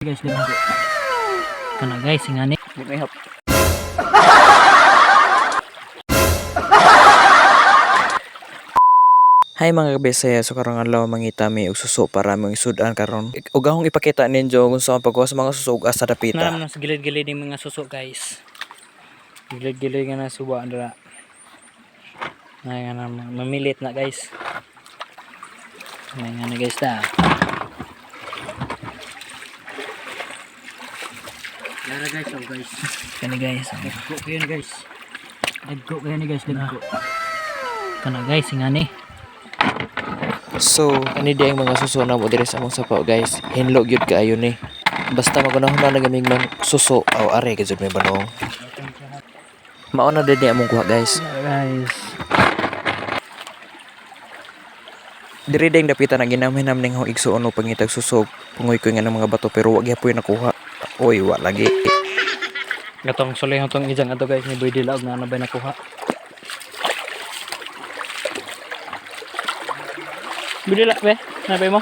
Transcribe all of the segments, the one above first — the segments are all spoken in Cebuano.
Guys, dagko. Kana guys, ingani. Di may hap. Hi mga kabisaya, so karong adlaw mangita mi og suso para among isud-an karon. Ug akong ipakita ninyo kung sa pagkuha sa mga suso ug asa dapita. Naram na sa gilid-gilid yung mga suso, guys. Gilid-gilid nga na suba dira. Na nga na mamilit na, guys. May nga na, guys, ta. Yara guys, oh guys. Kani guys. Oh. Dagko kayo ni guys. Dagko kayo ni guys, dagko. Kana guys, ingani. So, ani di ang mga suso na mo diri sa among sapaw, guys. Hinlo gyud kaayo ni. Basta magunahon na gaming man suso aw are gyud may banong. Mao na din among kuha, guys. Guys. Diri ding dapita na ginamhinam ning akong igsuon og pangitag suso. Pungoy ko nga ng mga bato pero wa gyapon nakuha. Oy, wa lagi. Gatong sulay tong ijang ato, guys, ni Boy Dilaog na ano ba nakuha. Boy Dilaog be, nabay mo?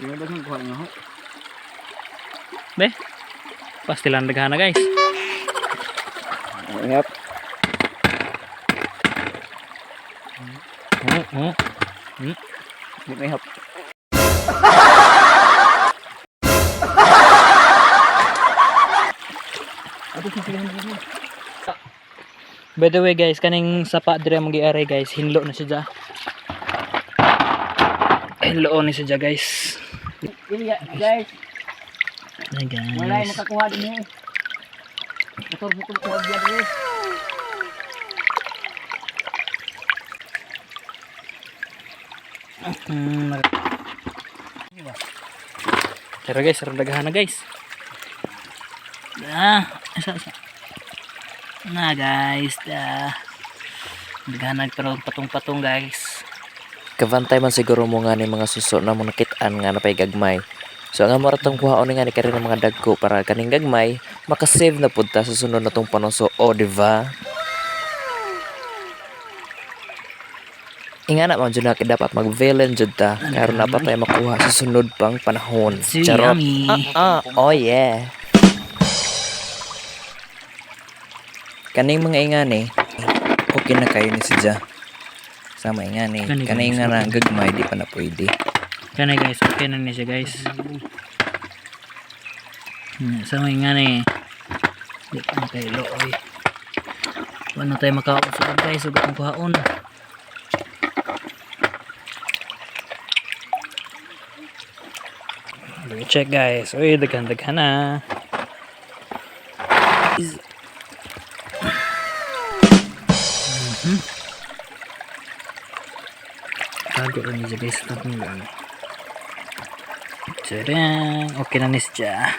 Yung ba kuha nga ho? Be. Pastilan daghan na, guys. May hap. Di may hap. By the way guys, kaning sapa dire mong giari, guys, hinlo na siya. Hinlo ni siya, guys. Guys, Ay guys. wala yung nakakuha din eh. Motor motor kuha diyan eh. Pero guys, sarap daghan na, guys. Ah, isa isa. Na guys, da. Daghan na pero patong-patong, guys. Kavantay man siguro mo nga ni mga suso na mo nakitaan nga napay gagmay. So ang amo ra tong kuhaon nga ni karon ng mga dagko para kaning gagmay makasave na pud ta sa sunod na tong panunso o di ba? Ingana man jud na kay dapat mag-villain jud ta karon na pa tayo makuha sa sunod pang panahon. So Charot. yummy. Ah, ah, oh yeah. Kaning mga ingani, okay na kayo ni sadya. Sama ingani, Kani, kaning guys, nga na gagmay di pa na pwede. Kani guys, okay na ni siya, guys. Sa mga nga ni. Di pa na tayo looy. Wala na tayo makaon sa guys, ug akong kuhaon. Let me check, guys. Uy, daghan daghan na. Tago rin niya, guys. Tago lang. Tadang! Okay na ni siya.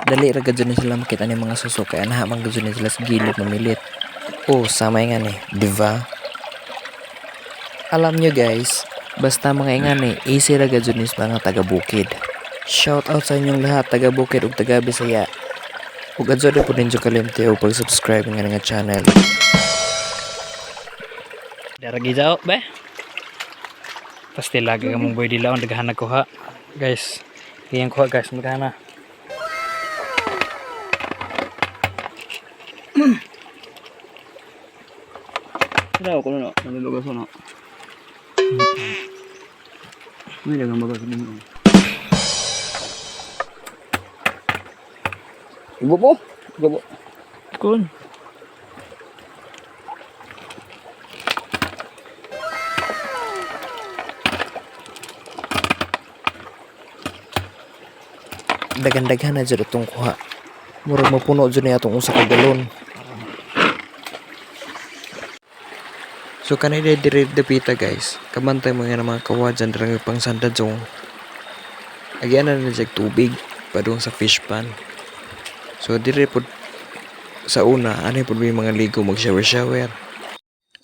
Dali ra gud ni sila makita ni mga suso kay anaha man gud ni sila sa gilid mamilit. Oh, sama ingani, di ba? Alam nyo guys, basta mga ingani, easy ra gud ni sa mga taga bukid. Shout out sa inyong lahat taga bukid ug taga Bisaya. Ug adto po ninyo kalimti og pag-subscribe nga nga channel. Dara gijaw be. Pasti lagi ka mong boy dilaon daghan na kuha. Guys, iyang kuha, guys, magana na. Wala ko no, nalulugas ko no. May dagang bagas din. Ibo po. Ibo po. Kun. Daghan-daghan na jud atong kuha. Murag mapuno jud ni atong usa ka galon. So kanay diri dapita, guys. Kamantay mga nga mga kawadyan dira nga pangsanda jong. Agian na nila jag tubig padung sa fish pan. So diri pod sa una anay pod may mga ligo mag shower shower.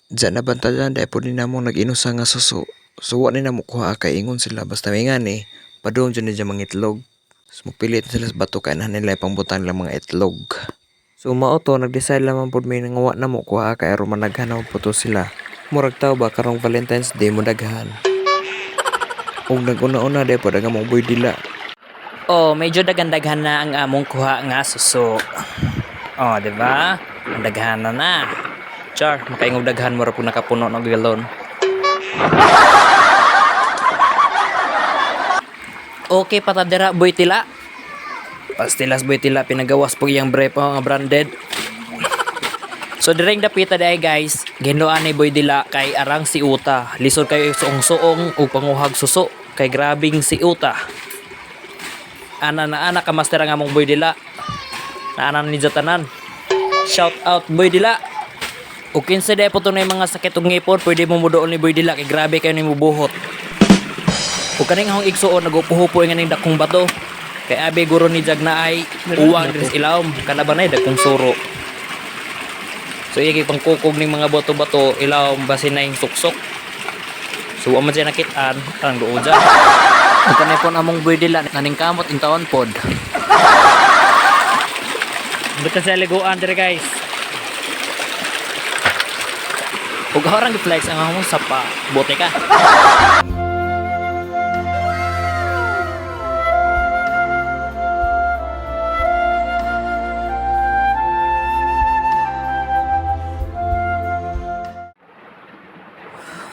Diyan na bantayan dahil pod ni namo nag-inusa nga suso. So wa ni namo kuha kay ingon sila basta may ngani padung jud ni dyan mga itlog. So, mupilit na sila sa bato kay na nila ipangbutan nila mga itlog. So mao to nag-decide lamang pod may nga wa na mo kuha kay aron managhan na po to sila. Murag tao ba karong Valentine's Day mo daghan. Ug naguna-una day pod ang among boy dila. Oh, medyo daghan-daghan na ang among kuha nga suso. Oh, di ba? Ang daghan na na. Char, makaingog daghan mo ra pud nakapuno ng galon. Okay patadera boy tila. Pastilas boy tila pinagawas po iyang bre pa nga branded. So direng dapita day guys, ginuan ni Boy Dila kay arang si Uta. Lisod kayo suong-suong ug panguhag suso kay grabing si Uta. Ana na ana ka master ang among Boy Dila. Naana ni tanan. Shout out Boy Dila. Ug kinsa day po tunay mga sakit ug ngipon, pwede mo muduol ni Boy Dila kay grabe kayo nimo buhot. Ug kaning akong igsuon nagupuhupo nga ning dakong bato. Kay abi guro ni Jag na ay uwang diri sa ilawom kana ba nay dakong suro. So iya kay pangkukog ning mga bato-bato ilawom basin na yung suksok. So wa man siya nakitaan ang duo dyan. Ug kanay pon among Boy Dila naning kamot in taon pod. Buta sa liguan dire guys. Ug orang gi-flex ang among sapa. Bote ka.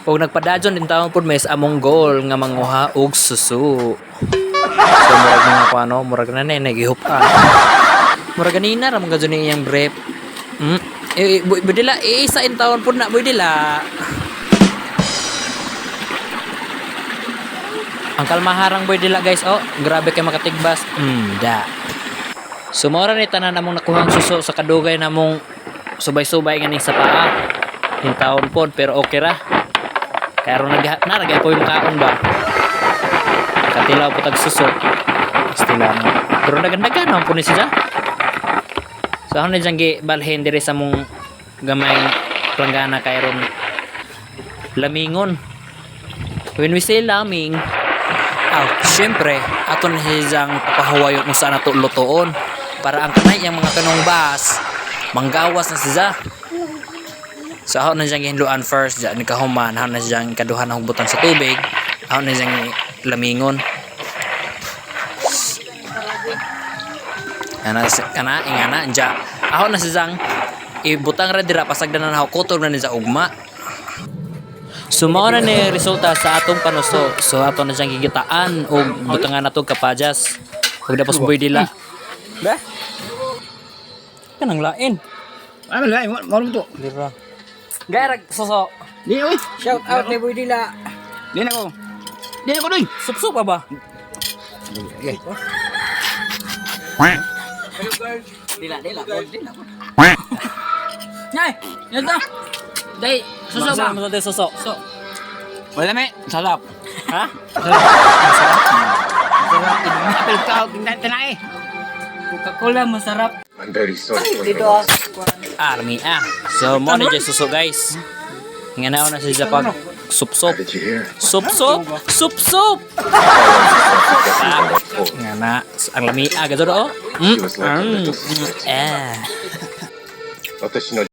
Ug nagpadadyon din taon pud may sa among goal nga manguha og suso. So murag mga kuano, murag na na nagihupan. Murag ganina ra man gadyo ni iyang brief. Eh, eh, boy, boy dila, eh, isa in taon pud na boy dila. Ang kalmaharang boy dila guys, oh, grabe kay makatigbas. Da. So mao ra ni tanan namong nakuhang suso sa kadugay namong subay-subay nga ning sa paa. In taon pod pero okay ra. Kaya aron nag naragay po yung kaon ba. Katilaw po tag suso. Pastila na. Pero nagandagan naman po ni siya. So ako na diyang gibalhin diri sa mong gamay planggana kay ron lamingon. When we say laming, aw, syempre, ato na siyang papahuwayon kung saan nato lutoon para ang kanay yang mga kanong bas manggawas na siya. So ako na siyang gihinluan first, diyan nikahuman, ako na siyang kaduhan ng butang sa tubig, ako na siyang lamingon. Ana kana ingana anja. Ako na siyang ibutang ra dira pasagdan na ako kutob na ni sa ugma. So mao na ni resulta sa atong panuso. So ato na siyang gigitaan og butangan nato kapajas. Ug dapos boy dila. Ba? Kanang lain. Ano lain? Mo to. Dira. Gayrag suso. Di oy. Shout out ni Boy Dila. Di na ko. Di na ko doy. Supsup pa ba? Okay. Dila, dila, dila. Nay, yan na. Day, suso ba? Mo suso. So. Wala me, sarap. Ha? Sarap. Apel ka, tinay. Coca-Cola masarap. I'm very sorry for your loss. Army ah. So mo ni jay suso guys. Nga na na siya pag sup-sup. Did you hear? Sup-sup, sup-sup. That phone. Nga na ang lami ah gadto oh. She was like a little snake. Eh. 私の